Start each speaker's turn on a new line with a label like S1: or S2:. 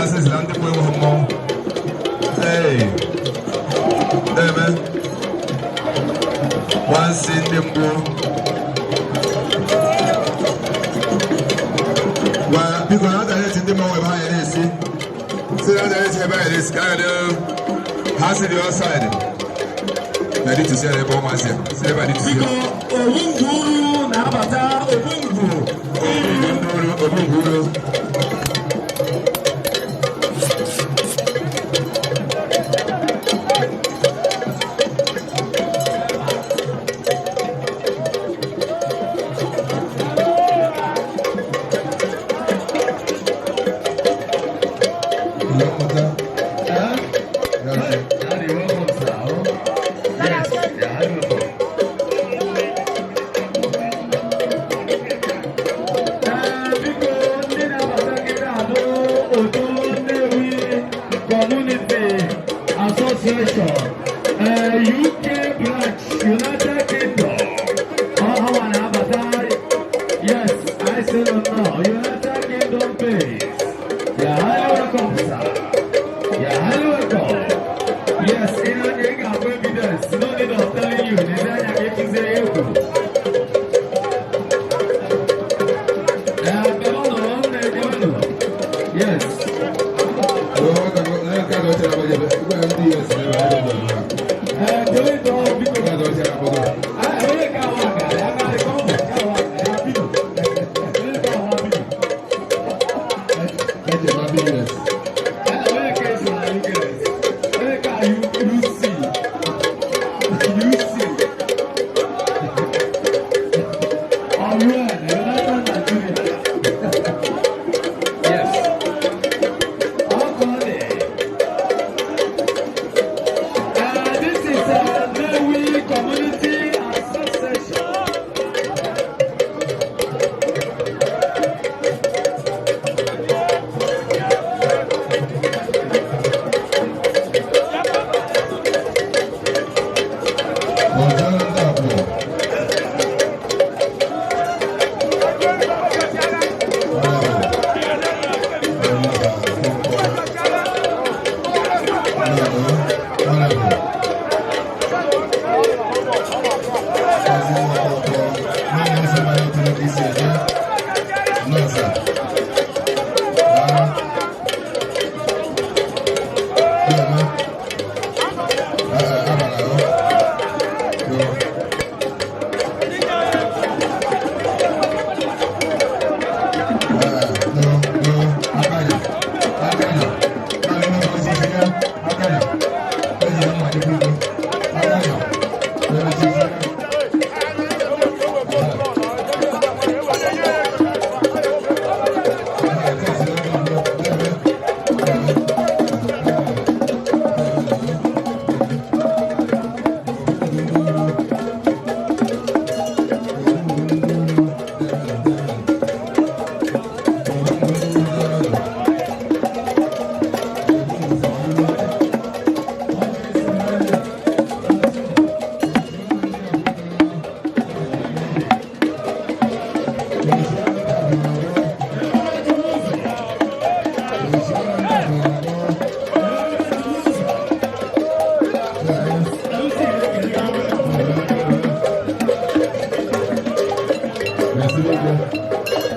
S1: Asịsị na ndị bụ enweghị mmọnwụ. Ee, deme nwansi ndị mbụ gwa biko na adareti ndị mmọnwụ ebe ha ya na-esi si na adareti ebe ha ya na-esi ka ha ga ha si dị ọsaịdị na dị tụsị ya ebe ọ masị ya si ebe a dị tụsị
S2: Biko,
S1: ya.
S2: Obungwuru na-abata, Obungwu.
S1: Obungwuru, Obungwuru. Ihe mmụta. Ya.
S2: Daddy, welcome, sir. Yes, yeah, welcome. Ee, biko, ndị na-abata kịta abụ otu Nnewi Community Association, ee, UK branch, United Kingdom. Ọ hawa na-abata. Yes, I say no, no. United Kingdom base. Yeah, highly welcome, sir. Yeah, highly welcome. Yes, ị na-anya, ị ga-ahụ evidence. No need of telling you. N'ezi anya ka ịkụzie ya egwu. Ee, bịawanụ, nne, bịawanụ. Yes. Ee, tole tọọ, biko. Ee, onye ka awa aka, ya garị ka ọ bụ, ka awa aka, ya biko. Onye ka awa biko. Ee, onye ka esi na US. Onye ka UC. UC. Or UN, United Nigeria. Yes. Ọkọ dị. This is Nnewi Community Association.
S1: Merci beaucoup.